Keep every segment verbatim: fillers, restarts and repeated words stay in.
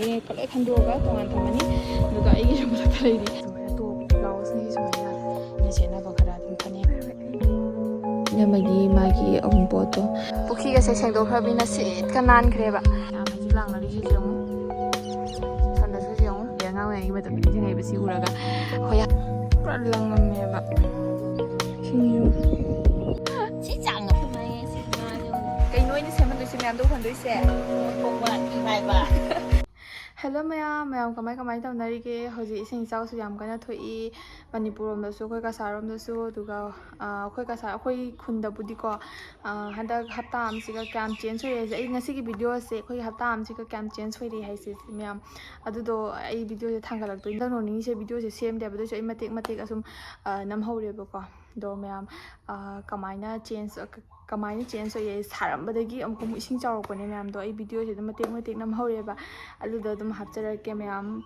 ꯂꯣꯏ ꯈꯟꯗꯣꯛꯑꯒ ꯇꯣꯉꯥꯟ ꯊꯝꯃꯅꯤ꯫ ꯑꯗꯨꯒ ꯑꯩꯒꯤꯁꯨ ꯃꯊꯛꯇ ꯂꯩꯔꯤ꯫ ꯁꯨꯃꯥꯏꯅ ꯇꯣꯞ ꯕ꯭ꯂꯥꯎꯁꯅꯤ, ꯁꯨꯃꯥꯏꯅ ꯑꯩꯅ ꯁꯦꯠꯅꯕ ꯈꯔ ꯑꯗꯨꯝ ꯐꯅꯦꯛ꯫ ꯏꯅꯝꯃꯒꯤ ꯃꯥꯒꯤ ꯑꯎꯟꯄꯣꯠꯇꯣ꯫ ꯄꯨꯈ꯭ꯔꯤꯒꯁꯦ ꯁꯦꯡꯗꯣꯛꯈ꯭ꯔꯕꯅꯤꯅ ꯁꯤꯠꯀ ꯅꯥꯟꯈ꯭ꯔꯦꯕ꯫ ꯃꯌꯥꯝ ꯍꯧꯖꯤꯛ ꯂꯥꯡꯅꯔꯤꯁꯤꯁꯨ ꯌꯦꯡꯉꯨ꯫ ꯁꯣꯝꯗꯁꯨ ꯌꯦꯡꯉꯨ꯫ ꯑꯉꯥꯡ ꯑꯣꯏꯔꯤꯉꯩꯒꯤ ꯃꯇꯝꯗ ꯅꯤꯡꯁꯤꯡꯉꯛꯏꯕꯁꯤ ꯎꯔꯒ ꯑꯩꯈꯣꯏ ꯄꯨꯔꯥ ꯂꯪꯉꯝꯃꯦꯕ꯫ ꯁꯤ ꯆꯥꯡꯅ ꯐꯪꯉꯥꯏ ꯁꯤ ꯉꯥꯁꯦ꯫ ꯀꯩꯅꯣ ꯑꯩꯅ ꯁꯦꯝꯍꯟꯗꯣꯏꯁꯦ ꯃꯌꯥꯝꯗꯣ ꯎꯍꯟꯗꯣꯏꯁꯦ? ꯊꯣꯡꯕ ꯊꯤ ꯐꯥꯏꯕ꯫ ꯍꯦꯜꯂꯣ ꯃꯌꯥꯝ, ꯃꯌꯥꯝ ꯀꯃꯥꯏ ꯀꯃꯥꯏ ꯇꯧꯅꯔꯤꯒꯦ? ꯍꯧꯖꯤꯛ ꯏꯁꯤꯡ ꯏꯆꯥꯎꯁꯨ ꯌꯥꯝ ꯀꯟꯅ ꯊꯣꯛꯏ ꯃꯅꯤꯄꯨꯔ ꯔꯣꯝꯗꯁꯨ, ꯑꯩꯈꯣꯏ ꯀꯁꯥꯔ ꯔꯣꯝꯗꯁꯨ, ꯑꯗꯨꯒ, ꯑ, ꯑꯩꯈꯣꯏ ꯀꯁꯥꯔ, ꯑꯩꯈꯣꯏ ꯈꯨꯟꯗꯕꯨꯗꯤꯀꯣ, ꯑ, ꯍꯟꯗꯛ ꯍꯞꯇꯥ ꯑꯃꯁꯤꯒ ꯀꯌꯥꯝ ꯆꯦꯟꯖ ꯑꯣꯏꯔꯦ ꯍꯥꯏꯁꯦ, ꯑꯩ ꯉꯁꯤꯒꯤ ꯚꯤꯗꯤꯑꯣꯁꯦ ꯑꯩꯈꯣꯏ ꯍꯞꯇꯥ ꯑꯃꯁꯤꯒ ꯀꯌꯥꯝ ꯆꯦꯟꯖ ꯑꯣꯏꯔꯦ ꯍꯥꯏꯁꯦ ꯃꯌꯥꯝ, ꯑꯗꯨꯗꯣ ꯑꯩ ꯚꯤꯗꯤꯑꯣꯁꯦ ꯊꯥꯡꯒꯠꯂꯛꯇꯣꯏꯅꯤ꯫ ꯍꯟꯗꯛ ꯅꯣꯡ ꯅꯤꯅꯤꯁꯦ ꯚꯤꯗꯤꯑꯣꯁꯦ ꯁꯦꯝꯗꯦꯕ, ꯑꯗꯨꯁꯨ ꯑꯩ ꯃꯇꯦꯛ ꯃꯇꯦꯛ ꯑꯁꯨꯝ, ꯑ, ꯅꯝꯍꯧꯔꯦꯕꯀꯣ꯫ ꯑꯗꯣ ꯃꯌꯥꯝ, ꯑ, ꯀꯃꯥꯏꯅ ꯆꯦꯟꯖ, ꯀꯃꯥꯏꯅ ꯆꯦꯟꯖ ꯑꯣꯏꯌꯦ? ꯁꯥꯔꯝꯕꯗꯒꯤ ꯑꯃꯨꯛꯀ ꯑꯃꯨꯛ ꯏꯁꯤꯡ ꯆꯥꯎꯔꯛꯄꯅꯦ ꯃꯌꯥꯝꯗꯣ꯫ ꯑꯩ ꯚꯤꯗꯤꯑꯣꯁꯦ ꯑꯗꯨꯝ ꯃꯇꯦꯛ ꯃꯇꯦꯛ ꯅꯝꯍꯧꯔꯦꯕ꯫ ꯑꯗꯨꯗ ꯑꯗꯨꯝ ꯍꯥꯞꯆꯔꯛꯀꯦ ꯃꯌꯥꯝ꯫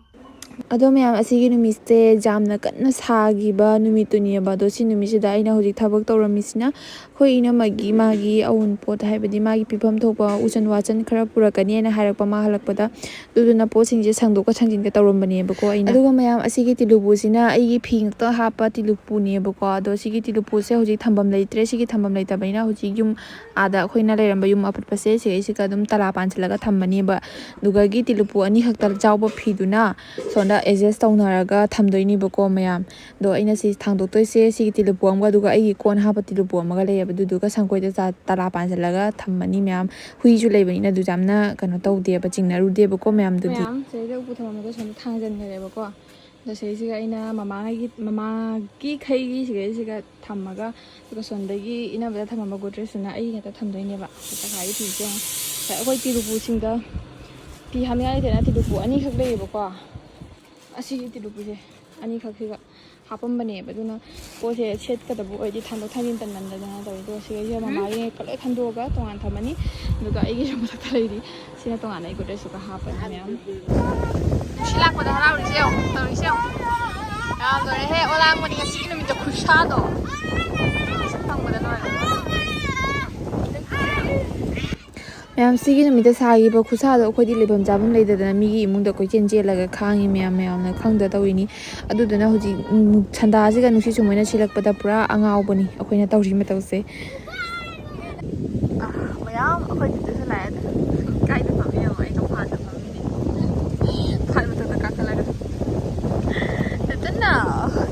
ꯑꯗꯣ ꯃꯌꯥꯝ, ꯑꯁꯤꯒꯤ ꯅꯨꯃꯤꯠꯁꯦ ꯌꯥꯝꯅ ꯀꯟꯅ ꯁꯥꯈꯤꯕ ꯅꯨꯃꯤꯠꯇꯨꯅꯦꯕ꯫ ꯑꯗꯣ ꯁꯤ ꯅꯨꯃꯤꯠꯁꯤꯗ ꯑꯩꯅ ꯍꯧꯖꯤꯛ ꯊꯕꯛ ꯇꯧꯔꯝꯃꯤꯁꯤꯅ ꯑꯩꯈꯣꯏ ꯏꯅꯝꯃꯒꯤ ꯃꯥꯒꯤ ꯑꯎꯟꯄꯣꯠ, ꯍꯥꯏꯕꯗꯤ ꯃꯥꯒꯤ ꯄꯤꯐꯝ ꯊꯣꯛꯄ ꯎꯆꯟ ꯋꯥꯆꯟ ꯈꯔ ꯄꯨꯔꯛꯀꯅꯤꯅ ꯍꯥꯏꯔꯛꯄ ꯃꯥ ꯍꯜꯂꯛꯄꯗ꯫ ꯑꯗꯨꯗꯨꯅ ꯄꯣꯠꯁꯤꯡꯁꯦ ꯁꯦꯡꯗꯣꯛꯀ ꯁꯦꯡꯖꯤꯟꯒ ꯇꯧꯔꯝꯕꯅꯦꯕꯀꯣ ꯑꯩꯅ꯫ ꯑꯗꯨꯒ ꯃꯌꯥꯝ, ꯑꯁꯤꯒꯤ ꯇꯤꯂꯨꯕꯨꯁꯤꯅ ꯑꯩꯒꯤ ꯐꯤ ꯉꯥꯛꯇ ꯍꯥꯞꯄ ꯇꯤꯂꯨꯄꯨꯅꯦꯕꯀꯣ꯫ ꯑꯗꯣ ꯁꯤꯒꯤ ꯇꯤꯂꯨꯄꯨꯁꯦ ꯍꯧꯖꯤꯛ ꯊꯝꯐꯝ ꯂꯩꯇ꯭ꯔꯦ꯫ ꯁꯤꯒꯤ ꯊꯝꯐꯝ ꯂꯩꯇꯕꯅꯤꯅ ꯍꯧꯖꯤꯛ ꯌꯨꯝ, ꯑꯥꯗ ꯑꯩꯈꯣꯏꯅ ꯂꯩꯔꯝꯕ ꯌꯨꯝ ꯑꯄꯠꯄꯁꯦ ꯁꯤꯒꯩꯁꯤꯒ ꯑꯗꯨꯝ ꯇꯂꯥ ꯄꯥꯟꯁꯤꯜꯂꯒ ꯊꯝꯃꯅꯦꯕ꯫ ꯑꯗꯨꯒꯒꯤ ꯇꯤꯂꯨꯄꯨ ꯑꯅꯤꯈꯛꯇ ꯆꯥꯎꯕ ꯐꯤꯗꯨꯅ ꯁꯣꯝꯗ ꯑꯦꯗꯖꯁ ꯇꯧꯅꯔꯒ ꯊꯝꯗꯣꯏꯅꯦꯕꯀꯣ ꯃꯌꯥꯝ꯫ ꯑꯗꯣ ꯑꯩꯅ ꯁꯤ ꯊꯥꯡꯗꯣꯛꯇꯣꯏꯁꯦ ꯁꯤꯒꯤ ꯇꯤꯂꯨꯄꯨ ꯑꯃꯒ, ꯑꯗꯨꯒ ꯑꯩꯒꯤ ꯀꯣꯟ ꯍꯥꯞꯄ ꯇꯤꯂꯨꯄꯨ ꯑꯃꯒ ꯂꯩꯌꯦꯕ꯫ ꯑꯗꯨꯗꯨꯒ ꯁꯪꯒꯣꯏꯗ ꯆꯥ-, ꯇꯂꯥ ꯄꯥꯟꯁꯤꯜꯂꯒ ꯊꯝꯃꯅꯤ ꯃꯌꯥꯝ꯫ ꯍꯨꯏꯁꯨ ꯂꯩꯕꯅꯤꯅ ꯑꯗꯨꯁꯨ ꯌꯥꯝꯅ ꯀꯩꯅꯣ ꯇꯧꯗꯦꯕ, ꯆꯤꯡꯅꯔꯨꯗꯦꯕꯀꯣ ꯃꯌꯥꯝꯗꯨꯗꯤ꯫ ꯃꯌꯥꯝ ꯁꯤꯗꯩꯗ ꯎꯄꯨ ꯊꯝꯐꯝꯗꯣ ꯁꯣꯝꯗ ꯊꯥꯡꯖꯟꯈ꯭ꯔꯦꯕꯀꯣ꯫ ꯑꯗꯣ ꯁꯤꯗꯩꯁꯤꯒ ꯑꯩꯅ ꯃꯃꯥꯒꯤ, ꯃꯃꯥꯒꯤ ꯈꯩꯒꯤ ꯁꯤꯗꯩꯁꯤꯒ ꯊꯝꯃꯒ, ꯑꯗꯨꯒ ꯁꯣꯝꯗꯒꯤ ꯏꯅꯝꯃꯗ ꯊꯝꯃꯝꯕ ꯒꯣꯗ꯭ꯔꯦꯖꯇꯨꯅ ꯑꯩ ꯉꯥꯛꯇ ꯊꯝꯗꯣꯏꯅꯦꯕ꯫ ꯇꯪꯈꯥꯏꯒꯤ ꯐꯤꯁꯦ ꯌꯦꯡꯉꯣ꯫ ꯑꯩꯈꯣꯏ ꯇꯤꯂꯨꯄꯨꯁꯤꯡꯗ ꯐꯤ ꯍꯥꯞꯅꯤꯡꯉꯥꯏ ꯂꯩꯇꯦꯅ ꯇꯤꯂꯨꯄꯨ ꯑꯅꯤꯈꯛ ꯂꯩꯌꯦꯕꯀꯣ꯫ ꯑꯁꯤꯒꯤ ꯇꯤꯂꯨꯄꯨꯁꯦ ꯑꯅꯤꯈꯛꯁꯤꯒ ꯍꯥꯞꯄꯝꯕꯅꯦꯕ꯫ ꯑꯗꯨꯅ ꯄꯣꯠꯁꯦ ꯁꯦꯠꯀꯗꯕ ꯑꯣꯏꯔꯗꯤ ꯊꯥꯡꯗꯣꯛ ꯊꯥꯡꯖꯤꯟ ꯇꯟꯃꯟꯗꯅ ꯇꯧꯔꯤꯗꯣ꯫ ꯁꯤꯒꯩꯁꯤꯗ ꯃꯃꯥꯒꯤ ꯂꯣꯏ ꯈꯟꯗꯣꯛꯑꯒ ꯇꯣꯉꯥꯟ ꯊꯝꯃꯅꯤ꯫ ꯑꯗꯨꯒ ꯑꯩꯒꯤꯁꯨ ꯃꯊꯛꯇ ꯂꯩꯔꯤ꯫ ꯁꯤꯅ ꯇꯣꯉꯥꯟꯅ ꯑꯩ ꯒꯣꯗ꯭ꯔꯦꯖꯇꯨꯒ ꯍꯥꯞꯄꯅꯤ ꯃꯌꯥꯝ꯫ ꯅꯨꯡꯁꯤꯠ ꯂꯥꯛꯄꯗ ꯍꯔꯥꯎꯔꯤꯁꯦ ꯌꯦꯡꯉꯣ, ꯇꯧꯔꯤꯁꯦ ꯌꯦꯡꯉꯣ꯫ ꯌꯥꯝ ꯂꯣꯏꯔꯦꯍꯦ, ꯑꯣꯂꯥꯡꯕꯅꯤ ꯉꯁꯤꯒꯤ ꯅꯨꯃꯤꯠꯇ ꯈꯨꯠꯁꯥꯗꯣ꯫ ꯅꯨꯡꯁꯤꯠ ꯐꯪꯕꯗ ꯂꯣꯏꯔꯦ꯫ ꯃꯌꯥꯝ, ꯁꯤꯒꯤ ꯅꯨꯃꯤꯠꯇ ꯁꯥꯈꯤꯕ ꯈꯨꯠꯁꯥꯗꯣ ꯑꯩꯈꯣꯏꯗꯤ ꯂꯩꯐꯝ ꯆꯥꯐꯝ ꯂꯩꯇꯗꯅ ꯃꯤꯒꯤ ꯏꯃꯨꯡꯗ ꯀꯣꯏꯆꯦꯟ ꯆꯦꯜꯂꯒ ꯈꯥꯡꯉꯤ꯫ ꯃꯌꯥꯝ ꯃꯌꯥꯝꯅ ꯈꯪꯗ ꯇꯧꯔꯤꯅꯤ꯫ ꯑꯗꯨꯗꯨꯅ ꯍꯧꯖꯤꯛ, ꯎꯝ, ꯁꯟꯗꯥꯁꯤꯒ ꯅꯨꯡꯁꯤꯠ ꯁꯨꯃꯥꯏꯅ ꯁꯤꯜꯂꯛꯄꯗ ꯄꯨꯔꯥ ꯑꯉꯥꯎꯕꯅꯤ ꯑꯩꯈꯣꯏꯅ ꯇꯧꯔꯤ ꯃꯇꯧꯁꯦ꯫ ꯑꯥ, ꯃꯌꯥꯝ ꯑꯩꯈꯣꯏ ꯇꯤꯇꯨꯁꯨ ꯂꯥꯛꯑꯦ꯫ ꯑꯗꯨ ꯀꯥꯏꯗ ꯐꯝꯃꯤ ꯌꯦꯡꯉꯣ, ꯑꯩꯅ ꯐꯥꯟꯗ ꯐꯝꯃꯤꯅꯦ꯫ ꯐꯥꯟ ꯃꯊꯛꯇ ꯀꯥꯈꯠꯂꯒ꯫ ꯇꯤꯇꯨꯅ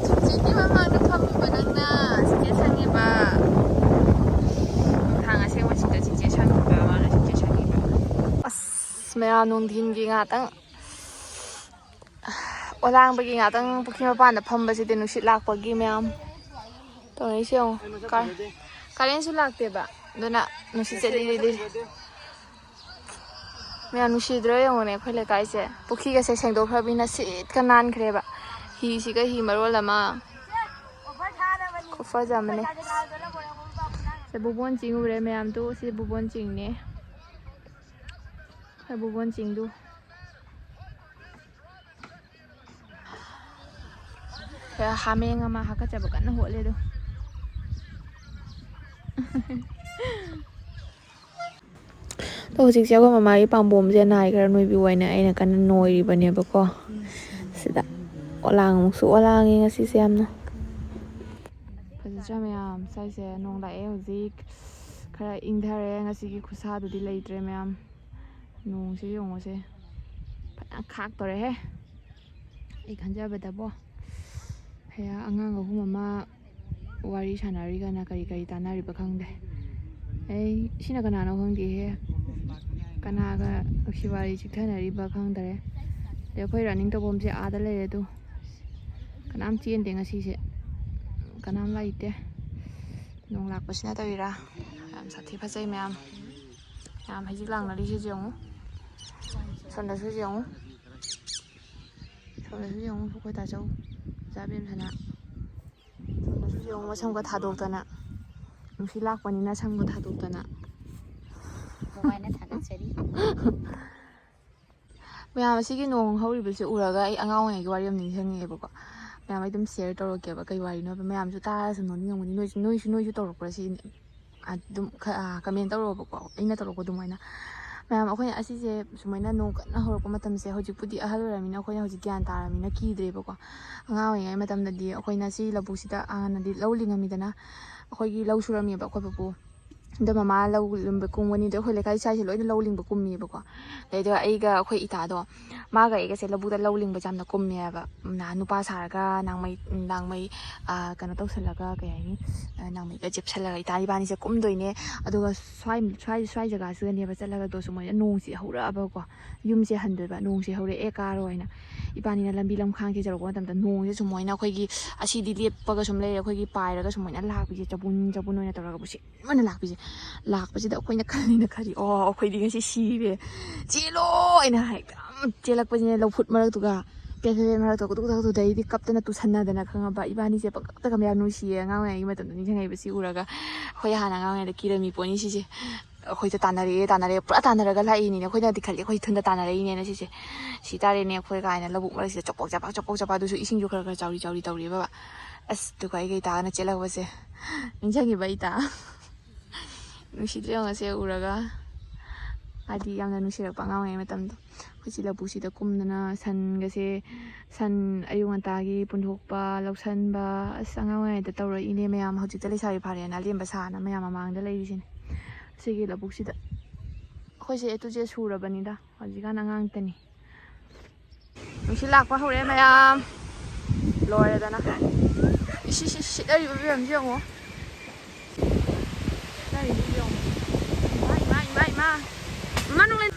ꯆꯤꯆꯦꯒꯤ ꯃꯃꯥꯡꯗ ꯐꯝꯃꯤꯕ ꯅꯪꯅ ꯆꯤꯆꯦ ꯁꯪꯉꯤꯕ꯫ ꯅꯨꯡꯗꯥꯡ ꯑꯁꯦꯡꯕꯁꯤꯗ ꯆꯤꯆꯦ ꯁꯪꯉꯤꯕ, ꯃꯥꯅ ꯆꯤꯆꯦ ꯁꯪꯉꯤꯕ꯫ ꯑꯁ, ꯃꯌꯥꯝ ꯅꯨꯡꯊꯤꯟꯒꯤ ꯉꯥꯛꯇꯪ ꯑꯣꯂꯥꯡꯕꯒꯤ ꯉꯥꯛꯇꯪ ꯄꯨꯈ꯭ꯔꯤ ꯃꯄꯥꯟꯗ ꯐꯝꯕꯁꯤꯗꯤ ꯅꯨꯡꯁꯤꯠ ꯂꯥꯛꯄꯒꯤ ꯃꯌꯥꯝ ꯇꯧꯅꯩꯁꯦ ꯌꯦꯡꯉꯣ꯫ ꯀꯥ-, ꯀꯔꯦꯟꯁꯨ ꯂꯥꯛꯇꯦꯕ, ꯑꯗꯨꯅ ꯅꯨꯡꯁꯤꯠ ꯆꯠꯂꯤ ꯂꯤꯔꯤ꯫ ꯃꯌꯥꯝ ꯅꯨꯡꯁꯤꯗ꯭ꯔꯣ ꯌꯦꯡꯉꯨꯅꯦ, ꯑꯩꯈꯣꯏ ꯂꯩꯀꯥꯏꯁꯦ ꯄꯨꯈ꯭ꯔꯤꯒꯁꯦ ꯁꯦꯡꯗꯣꯛꯈ꯭ꯔꯕꯅꯤꯅ ꯁꯤꯠꯀ ꯅꯥꯟꯈ꯭ꯔꯦꯕ꯫ ꯍꯤꯁꯤꯒ ꯍꯤ ꯃꯔꯣꯜ ꯑꯃ ꯈꯨꯐꯖ ꯑꯃꯅꯦ꯫ ꯁꯦ ꯕꯨꯕꯣꯟ ꯆꯤꯡ ꯎꯔꯦ ꯃꯌꯥꯝꯗꯨ, ꯁꯤ ꯕꯨꯕꯣꯟ ꯆꯤꯡꯅꯦ꯫ ꯁꯦ ꯕꯨꯕꯣꯟ ꯆꯤꯡꯗꯨ꯫ ꯍꯥꯃꯦꯡ ꯑꯃ ꯍꯥꯀꯠꯆꯕ ꯀꯟꯅ ꯍꯣꯠꯂꯦ ꯑꯗꯣ꯫ ꯑꯗꯣ ꯍꯧꯖꯤꯛꯁꯦ ꯑꯩꯈꯣꯏ ꯃꯃꯥꯒꯤ ꯄꯥꯝꯕꯣꯝꯁꯦ ꯅꯥꯏ ꯈꯔ ꯅꯣꯏꯕꯤ ꯑꯣꯏꯅ ꯑꯩꯅ ꯀꯟꯅ ꯅꯣꯏꯔꯤꯕꯅꯦꯕꯀꯣ꯫ ꯁꯤꯗ ꯑꯣꯂꯥꯡ ꯑꯃꯨꯛꯁꯨ ꯑꯣꯂꯥꯡꯉꯦ ꯉꯁꯤꯁꯦ ꯌꯥꯝꯅ꯫ ꯐꯖꯗ꯭ꯔꯥ ꯃꯌꯥꯝ? ꯁ꯭ꯋꯥꯏꯁꯦ ꯅꯣꯡ ꯂꯥꯛꯑꯦ ꯍꯧꯖꯤꯛ꯫ ꯈꯔ ꯏꯪꯊꯔꯦ, ꯉꯁꯤꯒꯤ ꯈꯨꯠꯁꯥꯗꯨꯗꯤ ꯂꯩꯇ꯭ꯔꯦ ꯃꯌꯥꯝ꯫ ꯅꯣꯡꯁꯦ ꯌꯦꯡꯉꯨꯁꯦ, ꯐꯖꯅ ꯈꯥꯛꯇꯣꯔꯦꯍꯦ꯫ ꯑꯩ ꯈꯟꯖꯕꯗꯕꯣ, ꯍꯌꯥ ꯑꯉꯥꯡ ꯑꯍꯨꯝ ꯑꯃ ꯋꯥꯔꯤ ꯁꯥꯟꯅꯔꯤꯒꯅ ꯀꯔꯤ ꯀꯔꯤ ꯇꯥꯟꯅꯔꯤꯕ ꯈꯪꯗꯦ꯫ ꯑꯩ, ꯁꯤꯅ ꯀꯅꯥꯅꯣ ꯈꯪꯗꯦꯍꯦ, ꯀꯅꯥꯒ ꯅꯨꯡꯁꯤ ꯋꯥꯔꯤ ꯆꯤꯛꯊꯅꯔꯤꯕ ꯈꯪꯗꯔꯦ꯫ ꯑꯗꯩ ꯑꯩꯈꯣꯏ ꯔꯟꯅꯤꯡ ꯇꯧꯐꯝꯁꯦ ꯑꯥꯗ ꯂꯩꯔꯦ ꯑꯗꯨ꯫ ꯀꯅꯥꯝ ꯆꯦꯟꯗꯦ ꯉꯁꯤꯁꯦ, ꯀꯅꯥꯝ ꯂꯩꯇꯦ꯫ ꯅꯣꯡ ꯂꯥꯛꯄꯁꯤꯅ ꯇꯧꯔꯤꯔꯥ? ꯌꯥꯝ ꯁꯥꯊꯤ ꯐꯖꯩ ꯃꯌꯥꯝ꯫ ꯃꯌꯥꯝ ꯍꯩꯖꯤꯛ ꯂꯥꯡꯅꯔꯤꯁꯤꯁꯨ ꯌꯦꯡꯉꯨ꯫ ꯁꯣꯝꯗꯁꯨ ꯌꯦꯡꯉꯨ꯫ ꯁꯣꯝꯗꯁꯨ ꯌꯦꯡꯉꯨ, ꯑꯩꯈꯣꯏ ꯇꯥꯆꯧ, ꯆꯥ ꯕꯦꯝꯁꯅꯥ꯫ ꯁꯣꯝꯗꯁꯨ ꯌꯦꯡꯉꯨ, ꯃꯁꯝꯒ ꯊꯥꯗꯣꯛꯇꯅ꯫ ꯅꯨꯡꯁꯤꯠ ꯂꯥꯛꯄꯅꯤꯅ ꯁꯝꯒ ꯊꯥꯗꯣꯛꯇꯅ꯫ ꯅꯨꯡꯉꯥꯏꯅ ꯊꯥꯒꯠꯆꯔꯤ꯫ ꯃꯌꯥꯝ ꯑꯁꯤꯒꯤ ꯅꯣꯡ ꯍꯧꯔꯤꯕꯁꯦ ꯎꯔꯒ ꯑꯩ ꯑꯉꯥꯡ ꯑꯣꯏꯔꯤꯉꯩꯒꯤ ꯋꯥꯔꯤ ꯌꯥꯝ ꯅꯤꯡꯁꯤꯡꯉꯛꯑꯦꯕꯀꯣ꯫ ꯃꯌꯥꯝ ꯑꯩ ꯑꯗꯨꯝ ꯁꯤꯌꯔ ꯇꯧꯔꯛꯀꯦꯕ, ꯀꯩ ꯋꯥꯔꯤꯅꯣꯕ꯫ ꯃꯌꯥꯝꯁꯨ ꯇꯥꯔꯁꯨ ꯅꯣꯛꯅꯤꯡꯉꯝꯒꯅꯤ꯫ ꯅꯣꯏꯁꯨ, ꯅꯣꯏꯁꯨ, ꯅꯣꯏꯁꯨ ꯇꯧꯔꯛꯄ꯭ꯔꯥ ꯁꯤꯅꯤ? ꯑꯗꯨꯝ ꯈ-, ꯑ, comment ꯇꯧꯔꯛꯑꯣꯕꯀꯣ, ꯑꯩꯅ ꯇꯧꯔꯛꯄ ꯑꯗꯨꯃꯥꯏꯅ꯫ ꯃꯌꯥꯝ, ꯑꯩꯈꯣꯏꯅ ꯑꯁꯤꯁꯦ ꯁꯨꯃꯥꯏꯅ ꯅꯣꯡ ꯀꯟꯅ ꯍꯧꯔꯛꯄ ꯃꯇꯝꯁꯦ, ꯍꯧꯖꯤꯛꯄꯨꯗꯤ ꯑꯍꯜ ꯑꯣꯏꯔꯕꯅꯤꯅ ꯑꯩꯈꯣꯏꯅ ꯍꯧꯖꯤꯛ ꯒ꯭ꯌꯥꯟ ꯇꯥꯔꯕꯅꯤꯅ ꯀꯤꯗ꯭ꯔꯦꯕꯀꯣ꯫ ꯑꯉꯥꯡ ꯑꯣꯏꯔꯤꯉꯩ ꯃꯇꯝꯗꯗꯤ ꯑꯩꯈꯣꯏꯅ ꯁꯤ ꯂꯧꯕꯨꯛꯁꯤꯗ ꯍꯥꯟꯅꯗꯤ ꯂꯧ ꯂꯤꯡꯉꯝꯃꯤꯗꯅ, ꯑꯩꯈꯣꯏꯒꯤ ꯂꯧ ꯁꯨꯔꯝꯃꯦꯕ ꯑꯩꯈꯣꯏ ꯄꯨꯄꯨ꯫ ꯑꯗꯣ ꯃꯃꯥ ꯂꯧ ꯂꯤꯡꯕ ꯀꯨꯝꯒꯅꯤ, ꯑꯗꯣ ꯑꯩꯈꯣꯏ ꯂꯩꯀꯥꯏ ꯁ꯭ꯋꯥꯏꯁꯦ ꯂꯣꯏꯅ ꯂꯧ ꯂꯤꯡꯕ ꯀꯨꯝꯃꯤꯕꯀꯣ꯫ ꯑꯗꯩꯗ ꯑꯩꯒ ꯑꯩꯈꯣꯏ ꯏꯇꯥꯗꯣ, ꯃꯥꯒ ꯑꯩꯒꯁꯦ ꯂꯧꯕꯨꯛꯇ ꯂꯧ ꯂꯤꯡꯕꯁꯦ ꯌꯥꯝꯅ ꯀꯨꯝꯃꯦꯕ꯫ ꯅ-, ꯅꯨꯄꯥ ꯁꯥꯔꯒ ꯅꯥꯡꯃꯩ, ꯅꯥꯡꯃꯩ, ꯑ, ꯀꯩꯅꯣ ꯇꯧꯁꯜꯂꯒ, ꯀꯩ ꯍꯥꯏꯅꯤ, ꯑ, ꯅꯥꯡꯃꯩꯒ ꯆꯦꯞꯁꯜꯂꯒ ꯏꯇꯥ ꯏꯕꯥꯅꯤꯁꯦ ꯀꯨꯝꯗꯣꯏꯅꯦ꯫ ꯑꯗꯨꯒ ꯁ꯭ꯋꯥꯏ, ꯁ꯭ꯋꯥꯏ, ꯁ꯭ꯋꯥꯏ ꯖꯒꯥꯁꯤꯗꯅꯦꯕ ꯆꯠꯂꯒ ꯗꯣ ꯁꯨꯃꯥꯏꯅ ꯅꯣꯡꯁꯦ ꯍꯧꯔꯛꯑꯕꯀꯣ, ꯌꯨꯝꯁꯦ ꯍꯟꯗꯣꯏꯕ, ꯅꯣꯡꯁꯦ ꯍꯧꯔꯛꯑꯦ ꯀꯥꯔꯣ ꯍꯥꯏꯅ꯫ ꯏꯕꯥꯅꯤꯅ ꯂꯝꯕꯤ ꯂꯝꯈꯥꯡꯁꯦ ꯌꯧꯔꯛꯄ ꯃꯇꯝꯗ ꯅꯣꯡꯁꯦ ꯁꯨꯃꯥꯏꯅ ꯑꯩꯈꯣꯏꯒꯤ ꯑꯁꯤꯗꯤ ꯂꯦꯞꯄꯒ ꯁꯨꯝ ꯂꯩꯔꯦ, ꯑꯩꯈꯣꯏꯒꯤ ꯄꯥꯏꯔꯒ ꯁꯨꯃꯥꯏꯅ ꯂꯥꯛꯄꯁꯦ, ꯆꯕꯨꯟ ꯆꯕꯨꯟ ꯑꯣꯏꯅ ꯇꯧꯔꯒ ꯁꯤ ꯑꯣꯏꯅ ꯂꯥꯛꯄꯁꯦ꯫ ꯂꯥꯛꯄꯁꯤꯗ ꯑꯩꯈꯣꯏꯅ ꯈꯜꯂꯤꯅ ꯈꯜꯂꯤ, "ꯑꯣ, ꯑꯩꯈꯣꯏꯗꯤ ꯉꯁꯤ ꯁꯤꯔꯦ, ꯆꯦꯜꯂꯣ!" ꯍꯥꯏꯅ ꯍꯦꯛꯇ ꯆꯦꯜꯂꯛꯄꯁꯤꯅ ꯂꯧꯐꯨꯠ ꯃꯔꯛꯇꯨꯒ, ꯄꯦꯠ ꯄꯦꯠ ꯃꯔꯛꯇꯨꯒ ꯀꯨꯗꯨꯛ ꯀꯨꯗꯨꯛ ꯇꯧꯗꯩꯗꯤ ꯀꯞꯇꯅ ꯇꯨꯁꯟꯅꯗꯅ, ꯈꯪꯉꯕ? ꯏꯕꯥꯅꯤꯁꯦ ꯄꯪꯀꯞꯇ ꯀꯞꯄ, ꯌꯥꯝ ꯅꯨꯡꯁꯤꯌꯦ ꯑꯉꯥꯡ ꯑꯣꯏꯔꯤꯉꯩꯒꯤ ꯃꯇꯝꯗꯣ ꯅꯤꯡꯁꯤꯡꯉꯛꯏꯕꯁꯤ ꯎꯔꯒ꯫ ꯑꯩꯈꯣꯏ ꯍꯥꯟꯅ ꯑꯉꯥꯡ ꯑꯣꯏꯔꯤꯉꯩꯗ ꯀꯤꯔꯝꯃꯤ ꯄꯣꯠꯅꯤ ꯁꯤꯁꯦ꯫ ꯑꯩꯈꯣꯏꯗ ꯇꯥꯟꯅꯔꯛꯑꯦ, ꯇꯥꯟꯅꯔꯛꯑꯦ, ꯄꯨꯔꯥ ꯇꯥꯟꯅꯔꯒ ꯂꯥꯛꯏꯅꯤꯅꯦ꯫ ꯑꯩꯈꯣꯏꯅꯗꯤ ꯈꯜꯂꯤ ꯑꯩꯈꯣꯏ ꯏꯊꯟꯗ ꯇꯥꯟꯅꯔꯛꯏꯅꯦꯅ ꯁꯤꯁꯦ꯫ ꯁꯤ ꯇꯥꯔꯦꯅꯦ ꯑꯩꯈꯣꯏ ꯀꯥꯏꯅ ꯂꯧꯕꯨꯛ ꯃꯔꯛꯁꯤꯗ ꯆꯄꯣꯛ ꯆꯄꯥꯛ, ꯆꯄꯣꯛ ꯆꯄꯥꯛ, ꯑꯗꯨꯁꯨ ꯏꯁꯤꯡꯁꯨ ꯈꯔ ꯈꯔ ꯆꯥꯎꯔꯤ ꯆꯥꯎꯔꯤ ꯇꯧꯔꯤꯕ꯫ ꯑꯁ, ꯑꯗꯨꯒ ꯑꯩꯒ ꯏꯇꯥꯒꯅ ꯆꯦꯜꯂꯛꯄꯁꯦ ꯅꯤꯡꯁꯤꯡꯉꯤꯕ ꯏꯇꯥ? ꯅꯨꯡꯁꯤꯗ꯭ꯔꯣ ꯌꯦꯡꯉꯣꯁꯦ ꯎꯔꯒ? ꯍꯥꯏꯗꯤ ꯌꯥꯝꯅ ꯅꯨꯡꯁꯤꯔꯛꯄ ꯑꯉꯥꯡ ꯑꯣꯏꯔꯤꯉꯩ ꯃꯇꯝꯗꯣ꯫ ꯑꯩꯈꯣꯏ ꯁꯤ ꯂꯧꯕꯨꯛꯁꯤꯗ ꯀꯨꯝꯗꯅ ꯁꯟꯒꯁꯦ, ꯁꯟ ꯑꯌꯨꯛ ꯉꯟꯇꯥꯒꯤ ꯄꯨꯟꯊꯣꯛꯄ, ꯂꯧꯁꯟꯕ, ꯑꯁ, ꯑꯉꯥꯡ ꯑꯣꯏꯔꯤꯉꯩꯗ ꯇꯧꯔꯛꯏꯅꯦ ꯃꯌꯥꯝ꯫ ꯍꯧꯖꯤꯛꯇ ꯂꯩꯁꯥꯕꯤ ꯐꯥꯔꯦꯅ ꯑꯂꯦꯝꯕ ꯁꯥꯅ ꯃꯌꯥꯝ ꯃꯃꯥꯡꯗ ꯂꯩꯔꯤꯁꯤꯅꯦ꯫ ꯁꯤꯒꯤ ꯂꯧꯕꯨꯛꯁꯤꯗ ꯑꯩꯈꯣꯏꯁꯦ A to Z ꯁꯨꯔꯕꯅꯤꯗ, ꯍꯧꯖꯤꯛꯀꯥꯟ ꯑꯉꯥꯡꯇꯅꯤ꯫ ꯅꯨꯡꯁꯤꯠ ꯂꯥꯛꯄ ꯍꯧꯔꯦ ꯃꯌꯥꯝ꯫ ꯂꯣꯏꯔꯦꯗꯅ꯫ ꯏꯁ, ꯏꯁ, ꯏꯁ, ꯁꯤꯠꯅꯔꯤꯕ ꯃꯌꯥꯝꯁꯦ ꯌꯦꯡꯉꯣ꯫ ꯁꯤꯠꯅꯔꯤꯕ ꯌꯦꯡꯉꯣ꯫ ꯏꯃꯥ, ꯏꯃꯥ, ꯏꯃꯥ, ꯏꯃꯥ꯫ ꯏꯃꯥ, ꯅꯨꯡꯂꯩ-,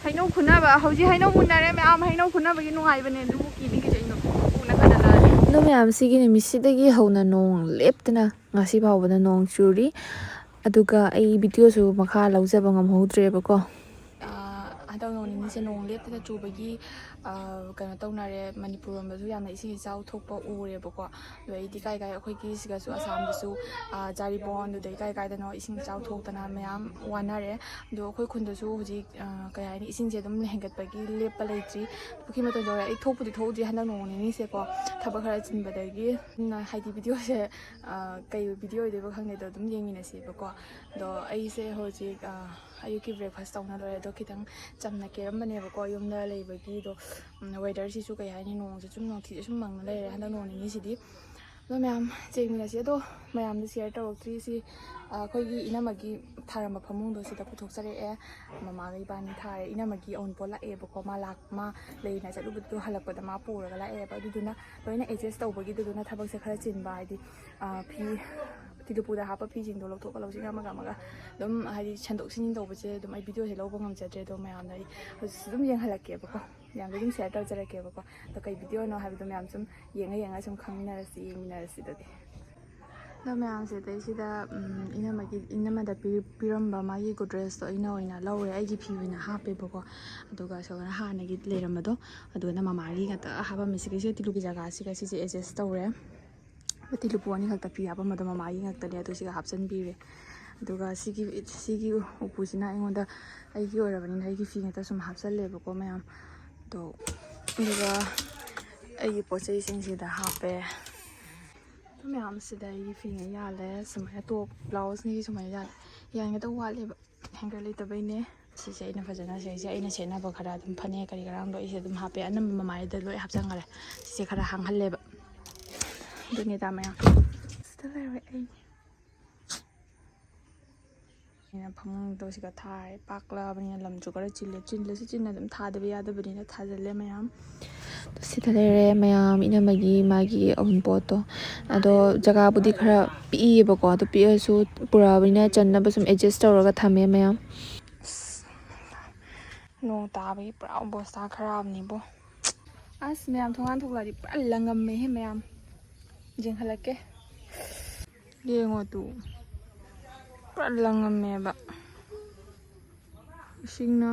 ꯍꯩꯅꯧ ꯈꯨꯟꯅꯕ꯫ ꯍꯧꯖꯤꯛ ꯍꯩꯅꯧ ꯃꯨꯟꯅꯔꯦ ꯃꯌꯥꯝ꯫ ꯍꯩꯅꯧ ꯈꯨꯟꯅꯕꯒꯤ ꯅꯨꯡꯉꯥꯏꯕꯅꯦ꯫ ꯑꯗꯨꯕꯨ ꯀꯤꯗꯤ ꯀꯤꯖꯩ ꯅꯣ꯫ ꯎꯅ ꯀꯟꯅ ꯂꯥꯛꯑꯗꯤ꯫ ꯑꯗꯣ ꯃꯌꯥꯝ, ꯁꯤꯒꯤ ꯅꯨꯃꯤꯠꯁꯤꯗꯒꯤ ꯍꯧꯅ ꯅꯣꯡ ꯂꯦꯞꯇꯅ ꯉꯁꯤ ꯐꯥꯎꯕꯗ ꯅꯣꯡ ꯆꯨꯔꯤ꯫ ꯑꯗꯨꯒ ꯑꯩ videoꯁꯨ ꯃꯈꯥ ꯂꯧꯖꯕ ꯉꯝꯍꯧꯗ꯭ꯔꯦꯕꯀꯣ꯫ ꯑꯥ, ꯍꯟꯗꯛ ꯅꯣꯡ ꯅꯤꯅꯤꯁꯦ ꯅꯣꯡ ꯂꯦꯞꯇꯅ ꯆꯨꯕꯒꯤ, ꯑ, ꯀꯩꯅꯣ ꯇꯧꯅꯔꯦ, ꯃꯅꯤꯄꯨꯔ ꯂꯣꯝꯗꯁꯨ ꯌꯥꯝꯅ ꯏꯁꯤꯡ ꯏꯆꯥꯎ ꯊꯣꯛꯄ ꯎꯔꯦꯕꯀꯣ꯫ ꯑꯗꯣ ꯑꯩꯗꯤ ꯀꯥꯏ ꯀꯥꯏ, ꯑꯩꯈꯣꯏꯒꯤ ꯁꯤꯒꯁꯨ ꯑꯁꯥꯝꯗꯁꯨ, ꯑ, ꯖꯥꯔꯤꯕꯣꯟ, ꯑꯗꯨꯗꯩ ꯀꯥꯏ ꯀꯥꯏꯗꯅꯣ ꯏꯁꯤꯡ ꯏꯆꯥꯎ ꯊꯣꯛꯇꯅ ꯃꯌꯥꯝ ꯋꯥꯅꯔꯦ꯫ ꯑꯗꯣ ꯑꯩꯈꯣꯏ ꯈꯨꯟꯗꯁꯨ ꯍꯧꯖꯤꯛ, ꯑ, ꯀꯩ ꯍꯥꯏꯅꯤ, ꯏꯁꯤꯡꯁꯦ ꯑꯗꯨꯝ ꯍꯦꯟꯒꯠꯄꯒꯤ ꯂꯦꯞꯄ ꯂꯩꯇ꯭ꯔꯤ꯫ ꯄꯨꯈ꯭ꯔꯤ ꯃꯇꯣꯟ ꯌꯧꯔꯦ꯫ ꯑꯩ ꯊꯣꯛꯄꯨꯗꯤ ꯊꯣꯛꯎꯗ꯭ꯔꯤ ꯍꯟꯗꯛ ꯅꯣꯡ ꯅꯤꯅꯤꯁꯦꯀꯣ, ꯊꯕꯛ ꯈꯔ ꯆꯤꯟꯕꯗꯒꯤ꯫ ꯑꯗꯨꯅ ꯍꯥꯏꯗꯤ ꯚꯤꯗꯤꯑꯣꯁꯦ, ꯑ, ꯀꯩ ꯚꯤꯗꯤꯑꯣ ꯑꯣꯏꯗꯣꯏꯕ ꯈꯪꯗꯦ, ꯑꯗꯣ ꯑꯗꯨꯝ ꯌꯦꯡꯃꯤꯟꯅꯁꯦꯕꯀꯣ꯫ ꯑꯗꯣ ꯑꯩꯁꯦ ꯍꯧꯖꯤꯛ, ꯑ, ꯑꯌꯨꯛꯀꯤ ꯕ꯭ꯔꯦꯛꯐꯥꯁ ꯇꯧꯅ ꯂꯣꯏꯔꯦ꯫ ꯑꯗꯣ ꯈꯤꯇꯪ ꯆꯝꯅ ꯀꯦꯔꯝꯕꯅꯦꯕꯀꯣ ꯌꯨꯝꯗ ꯂꯩꯕꯒꯤ꯫ ꯑꯗꯣ, ꯎꯝ, ꯋꯦꯗꯔꯁꯤꯁꯨ ꯀꯩ ꯍꯥꯏꯅꯤ, ꯅꯣꯡꯁꯦ ꯁꯨꯝ ꯅꯨꯡꯊꯤꯜꯁꯦ ꯁꯨꯝ ꯃꯪꯉ ꯂꯩꯔꯦ ꯍꯟꯗꯛ ꯅꯣꯡ ꯅꯤꯅꯤꯁꯤꯗꯤ꯫ ꯑꯗꯣ ꯃꯌꯥꯝ ꯌꯦꯡꯃꯤꯟꯅꯁꯤ꯫ ꯑꯗꯣ ꯃꯌꯥꯝꯗ ꯁꯤꯌꯔ ꯇꯧꯔꯛꯇ꯭ꯔꯤꯁꯤ, ꯑ, ꯑꯩꯈꯣꯏꯒꯤ ꯏꯅꯝꯃꯒꯤ ꯊꯥꯔꯝꯕ ꯐꯃꯨꯡꯗꯣ ꯁꯤꯗ ꯄꯨꯊꯣꯛꯆꯔꯛꯑꯦ꯫ ꯃꯃꯥꯒ ꯏꯕꯥꯅꯤ ꯊꯥꯔꯦ꯫ ꯏꯅꯝꯃꯒꯤ ꯑꯎꯟꯄꯣꯠ ꯂꯥꯛꯑꯦꯕꯀꯣ꯫ ꯃꯥ ꯂꯥꯛ-, ꯃꯥ ꯂꯩꯅ ꯆꯠꯂꯨꯕꯗꯣ ꯍꯜꯂꯛꯄꯗ ꯃꯥ ꯄꯨꯔꯒ ꯂꯥꯛꯑꯦꯕ꯫ ꯑꯗꯨꯗꯨꯅ ꯂꯣꯏꯅ ꯑꯦꯗꯖꯁ ꯇꯧꯕꯒꯤꯗꯨꯗꯨꯅ ꯊꯕꯛꯁꯦ ꯈꯔ ꯆꯤꯟꯕ, ꯍꯥꯏꯗꯤ, ꯑ, ꯐꯤ ꯇꯤꯂꯨꯄꯨꯗ ꯍꯥꯞꯄ ꯐꯤꯁꯤꯡꯗꯣ ꯂꯧꯊꯣꯛꯀ ꯂꯧꯁꯤꯟ ꯑꯃꯒ ꯑꯃꯒ ꯑꯗꯨꯝ, ꯍꯥꯏꯗꯤ, ꯁꯦꯟꯗꯣꯛ ꯁꯤꯟꯖꯤꯟ ꯇꯧꯕꯁꯦ ꯑꯗꯨꯝ ꯑꯩ ꯚꯤꯗꯤꯑꯣꯁꯦ ꯂꯧꯕ ꯉꯝꯖꯗ꯭ꯔꯦ꯫ ꯑꯗꯣ ꯃꯌꯥꯝꯗ ꯑꯩ ꯍꯧꯖꯤꯛꯁꯨ ꯑꯗꯨꯝ ꯌꯦꯡꯍꯜꯂꯛꯀꯦꯕꯀꯣ, ꯃꯌꯥꯝꯗ ꯑꯗꯨꯝ ꯁꯤꯌꯔ ꯇꯧꯖꯔꯛꯀꯦꯕꯀꯣ꯫ ꯑꯗꯣ ꯀꯩ ꯚꯤꯗꯤꯑꯣꯅꯣ ꯍꯥꯏꯕꯗꯣ ꯃꯌꯥꯝ ꯁꯨꯝ ꯌꯦꯡꯉ ꯌꯦꯡꯉ ꯁꯨꯝ ꯈꯪꯃꯤꯟꯅꯔꯁꯤ, ꯌꯦꯡꯃꯤꯟꯅꯔꯁꯤ ꯑꯗꯨꯗꯤ꯫ ꯑꯗꯣ ꯃꯌꯥꯝꯁꯦ ꯑꯇꯩꯁꯤꯗ, ꯎꯝ, ꯏꯅꯝꯃꯒꯤ, ꯏꯅꯝꯃꯗ ꯄꯤ-, ꯄꯤꯔꯝꯕ ꯃꯥꯒꯤ ꯒꯣꯗ꯭ꯔꯦꯖꯇꯣ ꯑꯩꯅ ꯑꯣꯏꯅ ꯂꯧꯔꯦ, ꯑꯩꯒꯤ ꯐꯤ ꯑꯣꯏꯅ ꯍꯥꯞꯄꯦꯕꯀꯣ꯫ ꯑꯗꯨꯒ ꯁꯣꯝꯗ ꯍꯥꯟꯅꯒꯤ ꯂꯩꯔꯝꯕꯗꯣ, ꯑꯗꯨꯅ ꯃꯃꯥꯒꯤ ꯉꯥꯛꯇ ꯍꯥꯞꯄꯝꯃꯤ꯫ ꯁꯤꯒꯤꯁꯦ ꯇꯤꯂꯨꯒꯤ ꯖꯒꯥꯁꯤꯒ ꯁꯤꯁꯦ ꯑꯦꯗꯖꯁ ꯇꯧꯔꯦ꯫ ꯇꯤꯂꯨꯄꯨ ꯑꯅꯤꯈꯛꯇ ꯐꯤ ꯍꯥꯞꯄꯝꯕꯗꯣ ꯃꯃꯥꯒꯤ ꯉꯥꯛꯇꯅꯦ, ꯑꯗꯨ ꯁꯤꯒ ꯍꯥꯞꯆꯤꯟꯕꯤꯔꯦ꯫ ꯑꯗꯨꯒ ꯁꯤꯒꯤ, ꯁꯤꯒꯤ ꯎꯄꯨꯁꯤꯅ ꯑꯩꯉꯣꯟꯗ, ꯑꯩꯒꯤ ꯑꯣꯏꯔꯕꯅꯤꯅ ꯑꯩꯒꯤ ꯐꯤ ꯉꯥꯛꯇ ꯁꯨꯝ ꯍꯥꯞꯆꯜꯂꯦꯕꯀꯣ ꯃꯌꯥꯝ꯫ ꯑꯗꯣ, ꯑꯗꯨꯒ ꯑꯩꯒꯤ ꯄꯣꯠ ꯆꯩꯁꯤꯡꯁꯤꯗ ꯍꯥꯞꯄꯦ꯫ ꯑꯗꯨ ꯃꯌꯥꯝꯁꯤꯗ ꯑꯩꯒꯤ ꯐꯤꯉꯩ ꯌꯥꯜꯂꯦ꯫ ꯁꯨꯃꯥꯏꯅ ꯇꯣꯞ ꯕ꯭ꯂꯥꯎꯁꯉꯩ ꯁꯨꯃꯥꯏꯅ ꯌꯥꯜꯂꯦ꯫ ꯌꯥꯟꯒꯗꯧ ꯋꯥꯠꯂꯦꯕ꯫ ꯍꯦꯡꯒꯔ ꯂꯩꯇꯕꯩꯅꯦ꯫ ꯁꯤꯁꯦ ꯑꯩꯅ ꯐꯖꯅ ꯁꯤꯁꯦ ꯑꯩꯅ ꯁꯦꯠꯅꯕ ꯈꯔ ꯑꯗꯨꯝ ꯐꯅꯦꯛ ꯀꯔꯤ ꯀꯔꯥꯡꯗꯣ ꯑꯩꯁꯦ ꯑꯗꯨꯝ ꯍꯥꯞꯄꯦ꯫ ꯑꯅꯝꯕ ꯃꯃꯥꯏꯗ ꯂꯣꯏ ꯍꯥꯞꯆꯟꯈꯔꯦ꯫ ꯁꯤꯁꯦ ꯈꯔ ꯍꯥꯡꯍꯜꯂꯦꯕ꯫ ꯑꯗꯨꯅꯦꯗ ꯃꯌꯥꯝ꯫ ꯁꯤꯗ ꯂꯩꯔꯦ ꯑꯩ꯫ ꯑꯩꯅ ꯐꯃꯨꯡꯗꯣ ꯁꯤꯒ ꯊꯥꯔꯦ꯫ ꯄꯥꯛꯂꯕꯅꯤꯅ ꯂꯝꯁꯨ ꯈꯔ ꯆꯤꯜꯂꯦ꯫ ꯆꯤꯜꯂꯁꯨ ꯆꯤꯟꯅ ꯑꯗꯨꯝ ꯊꯥꯗꯕ ꯌꯥꯗꯕꯅꯤꯅ ꯊꯥꯖꯤꯜꯂꯦ ꯃꯌꯥꯝ꯫ ꯁꯤꯗ ꯂꯩꯔꯦ ꯃꯌꯥꯝ ꯏꯅꯝꯃꯒꯤ ꯃꯥꯒꯤ ꯑꯎꯟꯄꯣꯠꯇꯣ꯫ ꯑꯗꯣ ꯖꯒꯥꯕꯨꯗꯤ ꯈꯔ ꯄꯤꯛꯏꯌꯦꯕꯀꯣ꯫ ꯑꯗꯨ ꯄꯤꯛꯑꯁꯨ ꯄꯨꯔꯛꯑꯕꯅꯤꯅ ꯆꯟꯅꯕ ꯁꯨꯝ ꯑꯦꯗꯖꯁ ꯇꯧꯔꯒ ꯊꯝꯃꯦ ꯃꯌꯥꯝ꯫ ꯑꯁ, ꯅꯣꯡ ꯇꯥꯕꯒꯤ ꯄꯨꯔꯥ ꯑꯣꯕꯣꯁꯇꯥ ꯈꯔꯥꯞꯅꯤꯕꯣ꯫ ꯑꯁ, ꯃꯌꯥꯝ ꯊꯣꯡꯒꯥꯟ ꯊꯣꯛꯂꯛꯑꯗꯤ ꯄꯨꯔꯥ ꯂꯪꯉꯝꯃꯦꯍꯦ ꯃꯌꯥꯝ꯫ ꯌꯦꯡꯍꯜꯂꯛꯀꯦ꯫ ꯌꯦꯡꯉꯣ ꯇꯨ꯫ ꯄꯨꯔꯥ ꯂꯪꯉꯝꯃꯦꯕ꯫ ꯏꯁꯤꯡꯅ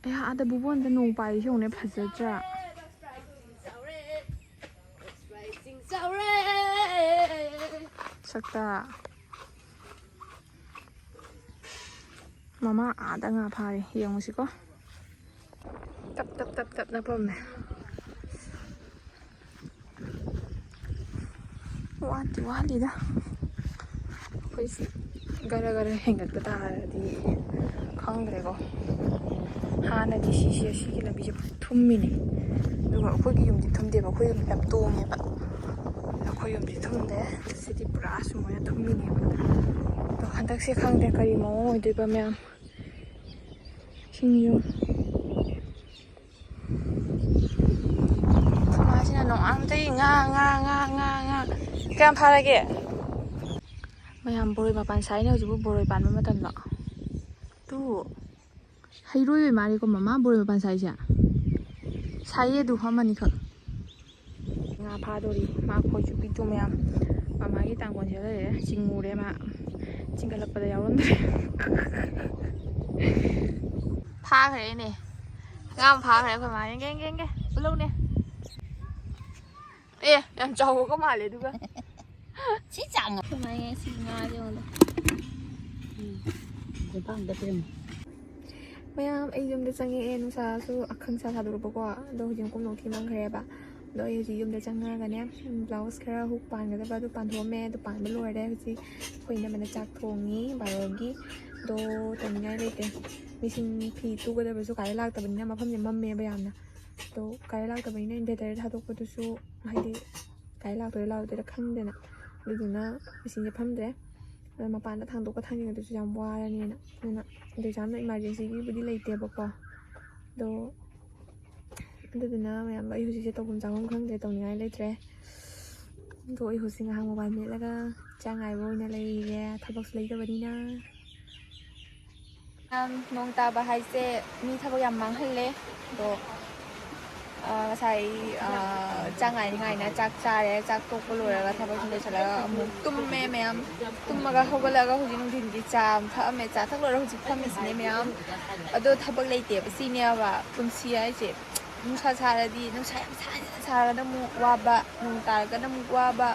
ꯑꯦ, ꯑꯥꯗ ꯕꯨꯕꯣꯟꯗ ꯅꯣꯡ ꯄꯥꯏꯔꯤꯁꯦ ꯌꯦꯡꯉꯨꯅꯦ, ꯐꯖꯗ꯭ꯔꯥ? ꯁꯛꯇ꯫ ꯃꯃꯥ ꯑꯥꯗ ꯉꯥ ꯐꯥꯔꯦ, ꯌꯦꯡꯉꯨꯁꯤꯀꯣ꯫ ꯇꯞ ꯇꯞ ꯇꯞ ꯇꯞꯅ ꯄꯝꯃꯦ꯫ ꯋꯥꯠꯇꯤ ꯋꯥꯠꯂꯤꯗ꯫ ꯑꯩꯈꯣꯏꯁꯤ ꯒꯔ ꯒꯔ ꯍꯦꯟꯒꯠꯄ ꯇꯥꯔꯗꯤ ꯈꯪꯗ꯭ꯔꯦꯀꯣ꯫ ꯍꯥꯟꯅꯗꯤ ꯁꯤꯁꯦ, ꯁꯤꯒꯤ ꯂꯝꯕꯤꯁꯦ ꯊꯨꯝꯃꯤꯅꯦ꯫ ꯑꯗꯨꯒ ꯑꯩꯈꯣꯏꯒꯤ ꯌꯨꯝꯗꯤ ꯊꯨꯝꯗꯦꯕ, ꯑꯩꯈꯣꯏ ꯌꯨꯝꯗꯤ ꯌꯥꯝ ꯇꯣꯡꯉꯦꯕ꯫ ꯑꯩꯈꯣꯏ ꯌꯨꯝꯗꯤ ꯊꯨꯝꯗꯦ꯫ ꯁꯤꯗꯤ ꯄꯨꯔꯥ ꯁꯨꯃꯥꯏꯅ ꯊꯨꯝꯃꯤꯅꯦꯕ꯫ ꯑꯗꯣ ꯍꯟꯗꯛꯁꯦ ꯈꯪꯗꯦ ꯀꯔꯤ ꯃꯑꯣꯡ ꯑꯣꯏꯗꯣꯏꯕ ꯃꯌꯥꯝ꯫ ꯁꯤꯡꯖꯨ꯫ ꯃꯥꯁꯤꯅ ꯅꯣꯡꯉꯥꯟꯕꯗꯒꯤ ꯉꯥ, ꯉꯥ, ꯉꯥ, ꯉꯥ, ꯉꯥ꯫ ꯀꯌꯥꯝ ꯐꯥꯔꯒꯦ? ꯃꯌꯥꯝ ꯕꯣꯔꯣꯏ ꯃꯄꯥꯟ ꯁꯥꯏꯅꯦ ꯍꯧꯖꯤꯛꯄꯨ ꯕꯣꯔꯣꯏ ꯄꯥꯟꯕ ꯃꯇꯝꯂꯣ? ꯇꯨ꯫ ꯍꯩꯔꯣꯏ ꯑꯣꯏ ꯃꯥꯜꯂꯦꯀꯣ ꯃꯃꯥ, ꯕꯣꯔꯣꯏ ꯃꯄꯥꯟ ꯁꯥꯏꯁꯦ꯫ ꯁꯥꯏꯌꯦ ꯑꯗꯨ ꯑꯃꯅꯤꯈꯛ꯫ ꯉꯥ ꯐꯥꯗꯣꯔꯤ꯫ ꯃꯥ ꯈꯣꯏ ꯆꯨꯞꯄꯤꯗꯣ ꯃꯌꯥꯝ ꯃꯃꯥꯒꯤ ꯇꯥꯡꯒꯣꯜꯁꯦ ꯂꯩꯔꯦ꯫ ꯆꯤꯡꯉꯨꯔꯦ ꯃꯥ꯫ ꯆꯤꯡꯈꯠꯂꯛꯄꯗ ꯌꯥꯎꯔꯝꯗ꯭ꯔꯦ꯫ ꯐꯥꯈ꯭ꯔꯦꯅꯦ꯫ ꯉꯥ ꯑꯃ ꯐꯥꯈ꯭ꯔꯦ ꯑꯩꯈꯣꯏ ꯃꯥꯅ꯫ ꯌꯦꯡꯒꯦ, ꯌꯦꯡꯒꯦ, ꯌꯦꯡꯒꯦ꯫ ꯎꯠꯂꯧꯅꯦ꯫ ꯑꯦ, ꯌꯥꯝ ꯆꯥꯎꯕꯒ ꯃꯥꯜꯂꯦ ꯑꯗꯨꯒ꯫ ꯁꯤ ꯆꯥꯡ ꯑꯩꯈꯣꯏ ꯃꯥꯒꯤ ꯁꯤ ꯉꯥꯁꯦ ꯌꯦꯡꯉꯨꯗ꯫ ꯎꯝ꯫ ꯃꯌꯥꯝ, ꯑꯩ ꯌꯨꯝꯗ ꯆꯪꯉꯛꯑꯦ꯫ ꯅꯨꯡꯁꯥꯁꯨ ꯑꯈꯪ ꯁꯥ ꯁꯥꯗꯣꯔꯛꯄꯀꯣ꯫ ꯑꯗꯣ ꯍꯧꯖꯤꯛ ꯑꯃꯨꯛ ꯅꯣꯡꯊꯤ ꯃꯪꯈ꯭ꯔꯦꯕ꯫ ꯑꯗꯣ ꯑꯩ ꯍꯧꯖꯤꯛ ꯌꯨꯝꯗ ꯆꯪꯉꯛꯑꯒꯅꯦ, ꯎꯝ, ꯕ꯭ꯂꯥꯎꯁ ꯈꯔ ꯍꯨꯛ ꯄꯥꯟꯒꯗꯕ ꯑꯗꯨ ꯄꯥꯟꯊꯣꯛꯑꯝꯃꯦ꯫ ꯑꯗꯨ ꯄꯥꯟꯕ ꯂꯣꯏꯔꯦ꯫ ꯍꯧꯖꯤꯛ ꯑꯩꯈꯣꯏ ꯏꯅꯝꯃꯅ ꯆꯥꯛ ꯊꯣꯡꯉꯤ ꯕꯥꯔꯣꯒꯤ꯫ ꯑꯗꯣ ꯇꯧꯅꯤꯡꯉꯥꯏ ꯂꯩꯇꯦ꯫ ꯃꯤꯁꯤꯡ ꯐꯤ ꯇꯨꯒꯗꯕꯁꯨ ꯀꯥꯔꯦꯟ ꯂꯥꯛꯇꯕꯅꯤꯅ ꯃꯐꯝꯁꯦ ꯃꯝꯃꯦꯕ ꯌꯥꯝꯅ꯫ ꯑꯗꯣ ꯀꯥꯔꯦꯟ ꯂꯥꯛꯇꯕꯅꯤꯅ inverter ꯊꯥꯗꯣꯛꯄꯗꯨꯁꯨ ꯍꯥꯏꯗꯤ ꯀꯥꯔꯦꯟ ꯂꯥꯛꯇꯣꯏꯔꯥ ꯂꯥꯛꯑꯣꯏꯗꯣꯏꯔꯥ ꯈꯪꯗꯦꯅ꯫ ꯑꯗꯨꯗꯨꯅ ꯃꯦꯆꯤꯟꯁꯦ ꯐꯝꯗ꯭ꯔꯦ꯫ ꯑꯗꯣ ꯃꯄꯥꯟꯗ ꯊꯥꯡꯗꯣꯛꯀ ꯊꯥꯡꯖꯤꯟꯒꯗꯨꯁꯨ ꯌꯥꯝ ꯋꯥꯔꯅꯤꯅ꯫ ꯑꯗꯨꯅ ꯑꯗꯨ ꯌꯥꯝꯅ emergencyꯒꯤꯕꯨꯗꯤ ꯂꯩꯇꯦꯕꯀꯣ꯫ ꯑꯗꯣ ꯑꯗꯨꯗꯨꯅ ꯃꯌꯥꯝ, ꯑꯩ ꯍꯧꯖꯤꯛꯁꯦ ꯇꯧꯐꯝ ꯆꯥꯐꯝ ꯈꯪꯗ꯭ꯔꯦ, ꯇꯧꯅꯤꯡꯉꯥꯏ ꯂꯩꯇ꯭ꯔꯦ꯫ ꯑꯗꯣ ꯑꯩ ꯍꯧꯖꯤꯛ ꯉꯥꯏꯍꯥꯛ mobile ꯃꯦꯠꯂꯒ ꯆꯥꯛ ꯉꯥꯏꯕ ꯑꯣꯏꯅ ꯂꯩꯔꯦ꯫ ꯊꯕꯛꯁꯨ ꯂꯩꯇꯕꯅꯤꯅ꯫ ꯌꯥꯝ ꯅꯣꯡ ꯇꯥꯕ ꯍꯥꯏꯁꯦ ꯃꯤ ꯊꯕꯛ ꯌꯥꯝ ꯃꯥꯡꯍꯜꯂꯦ꯫ ꯑꯗꯣ ꯑ, ꯉꯁꯥꯏ, ꯑ, ꯆꯥꯛ ꯉꯥꯏꯅ ꯉꯥꯏꯅ ꯆꯥꯛ ꯆꯥꯔꯦ꯫ ꯆꯥꯛ ꯇꯣꯛꯄ ꯂꯣꯏꯔꯒ ꯊꯕꯛꯁꯨ ꯂꯣꯏꯁꯤꯜꯂꯒ ꯑꯃꯨꯛ ꯇꯨꯝꯃꯦ ꯃꯌꯥꯝ꯫ ꯇꯨꯝꯃꯒ ꯍꯧꯒꯠꯂꯒ ꯍꯧꯖꯤꯛ ꯅꯨꯡꯊꯤꯟꯒꯤ ꯆꯥ ꯑꯃ ꯊꯛꯑꯝꯃꯦ꯫ ꯆꯥ ꯊꯛ ꯂꯣꯏꯔꯒ ꯍꯧꯖꯤꯛ ꯐꯝꯃꯤꯁꯤꯅꯦ ꯃꯌꯥꯝ꯫ ꯑꯗꯣ ꯊꯕꯛ ꯂꯩꯇꯦꯕ꯫ ꯁꯤꯅꯦꯕ ꯄꯨꯟꯁꯤ ꯍꯥꯏꯁꯦ꯫ ꯅꯨꯡꯁꯥ ꯁꯥꯔꯗꯤ, ꯅꯨꯡꯁꯥ ꯌꯥꯝ ꯁꯥꯏꯅ ꯁꯥꯔꯒꯅ ꯑꯃꯨꯛ ꯋꯥꯕ, ꯅꯣꯡ ꯇꯥꯔꯒꯅ ꯑꯃꯨꯛ ꯋꯥꯕ꯫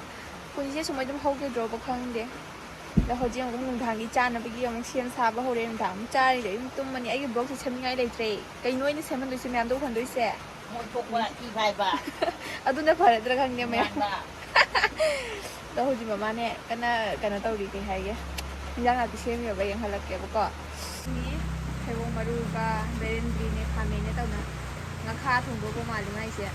ꯄꯨꯟꯁꯤꯁꯦ ꯁꯨꯃꯥꯏꯅ ꯑꯗꯨꯝ ꯍꯧꯒꯗ꯭ꯔꯣꯕ ꯈꯪꯗꯦ꯫ ꯑꯗꯣ ꯍꯧꯖꯤꯛ ꯑꯃꯨꯛ ꯅꯨꯡꯗꯥꯡꯒꯤ ꯆꯥꯅꯕꯒꯤ ꯑꯃꯨꯛ ꯁꯦꯝ ꯁꯥꯕ ꯍꯧꯔꯦ꯫ ꯅꯨꯡꯗꯥꯡ ꯑꯃꯨꯛ ꯆꯥꯔꯤꯗꯣ ꯑꯗꯨꯝ ꯇꯨꯝꯃꯅꯤ꯫ ꯑꯩꯒꯤ vlogꯁꯦ ꯁꯦꯝꯅꯤꯡꯉꯥꯏ ꯂꯩꯇ꯭ꯔꯦ꯫ ꯀꯩꯅꯣ ꯑꯩꯅ ꯁꯦꯝꯍꯟꯗꯣꯏꯁꯦ ꯃꯌꯥꯝꯗ ꯎꯍꯟꯗꯣꯏꯁꯦ? ꯃꯣꯏ ꯊꯣꯛꯄ ꯊꯤ ꯐꯥꯏꯕ꯫ ꯑꯗꯨꯅ ꯐꯔꯗ꯭ꯔꯥ ꯈꯪꯗꯦ ꯃꯌꯥꯝ꯫ ꯃꯌꯥꯝꯗ꯫ ꯑꯗꯣ ꯍꯧꯖꯤꯛ ꯃꯃꯥꯅꯦ ꯀꯟꯅ ꯀꯩꯅꯣ ꯇꯧꯔꯤ꯫ ꯀꯩ ꯍꯥꯏꯒꯦ? ꯏꯟꯖꯥꯡ ꯅꯥꯄꯤ ꯁꯦꯝꯃꯤꯕ ꯌꯦꯡꯍꯜꯂꯛꯀꯦꯕꯀꯣ꯫ ꯁꯤ ꯊꯩꯕꯣꯡ ꯃꯔꯨꯒ ꯕꯦꯔꯦꯟꯗ꯭ꯔꯤꯅꯦ, ꯈꯥꯃꯦꯟꯅꯦ ꯇꯧꯅ ꯉꯥꯈꯥ ꯊꯣꯡꯗꯧꯕ ꯃꯥꯜꯂꯤ ꯃꯥꯏꯁꯦ꯫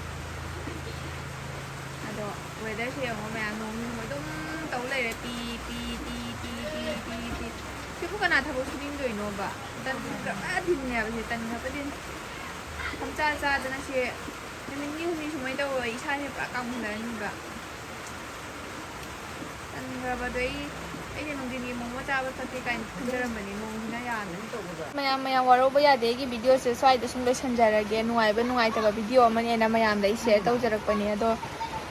ꯑꯗꯣ weatherꯁꯦ ꯌꯦꯡꯉꯣ ꯃꯌꯥꯝ, ꯅꯣꯡ ꯅꯣꯡ ꯑꯗꯨꯝ ꯇꯧ ꯂꯩꯔꯦ꯫ ꯄꯤ, ꯄꯤ, ꯄꯤ, ꯄꯤ, ꯄꯤ, ꯄꯤ, ꯄꯤ꯫ ꯁꯤꯕꯨ ꯀꯅꯥ ꯊꯕꯛ ꯁꯨꯅꯤꯡꯗꯣꯏꯅꯣꯕ? ꯇꯟꯈ꯭ꯔꯕ ꯗꯤꯟꯅꯦꯕ ꯁꯤ, ꯇꯟꯈ꯭ꯔꯕ ꯗꯤꯟ꯫ ꯄꯪꯆꯥ ꯆꯥꯗꯅ ꯁꯤ ꯅꯨꯃꯤꯠ ꯅꯤꯅꯤ ꯍꯨꯝꯅꯤ ꯁꯨꯃꯥꯏꯅ ꯇꯧꯔꯣ, ꯏꯁꯥꯁꯦ ꯄꯨꯔꯥ ꯀꯪꯊꯔꯅꯤꯕ꯫ ꯇꯟꯈ꯭ꯔꯕꯗꯣ ꯑꯩ, ꯑꯩꯅ ꯅꯨꯡꯊꯤꯟꯒꯤ ꯃꯣꯃꯣ ꯆꯥꯕ ꯆꯠꯀꯦ ꯀꯥꯏꯅ ꯈꯟꯖꯔꯝꯕꯅꯦ, ꯅꯣꯡꯁꯤꯅ ꯌꯥꯗ꯭ꯔꯦ꯫ ꯃꯌꯥꯝ, ꯃꯌꯥꯝ ꯋꯥꯔꯧꯕ ꯌꯥꯗꯦ꯫ ꯑꯩꯒꯤ videoꯁꯦ ꯁ꯭ꯋꯥꯏꯗ ꯁꯨꯝ ꯂꯣꯏꯁꯤꯟꯖꯔꯒꯦ꯫ ꯅꯨꯡꯉꯥꯏꯕ ꯅꯨꯡꯉꯥꯏꯇꯕ video ꯑꯃꯅꯦꯅ ꯃꯌꯥꯝꯗ ꯑꯩ share ꯇꯧꯖꯔꯛꯄꯅꯦ꯫ ꯑꯗꯣ,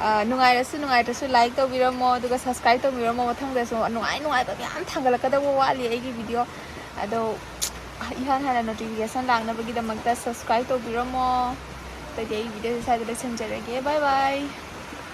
ꯑ, ꯅꯨꯡꯉꯥꯏꯔꯁꯨ ꯅꯨꯡꯉꯥꯏꯇ꯭ꯔꯁꯨ like ꯇꯧꯕꯤꯔꯝꯃꯣ, ꯑꯗꯨꯒ subscribe ꯇꯧꯕꯤꯔꯝꯃꯣ꯫ ꯃꯊꯪꯗꯁꯨ ꯅꯨꯡꯉꯥꯏ ꯅꯨꯡꯉꯥꯏꯕ ꯃꯌꯥꯝ ꯊꯥꯡꯒꯠꯂꯛꯀꯗꯕ ꯋꯥꯠꯂꯤ ꯑꯩꯒꯤ video꯫ ꯑꯗꯣ ꯏꯍꯥꯟ ꯍꯥꯟꯅ notification ꯂꯥꯛꯅꯕꯒꯤꯗꯃꯛꯇ subscribe ꯇꯧꯕꯤꯔꯝꯃꯣ꯫ ꯑꯗꯩꯗꯤ ꯑꯩ videoꯁꯦ ꯁ꯭ꯋꯥꯏꯗ ꯂꯣꯏꯁꯤꯟꯖꯔꯒꯦ꯫ Bye bye꯫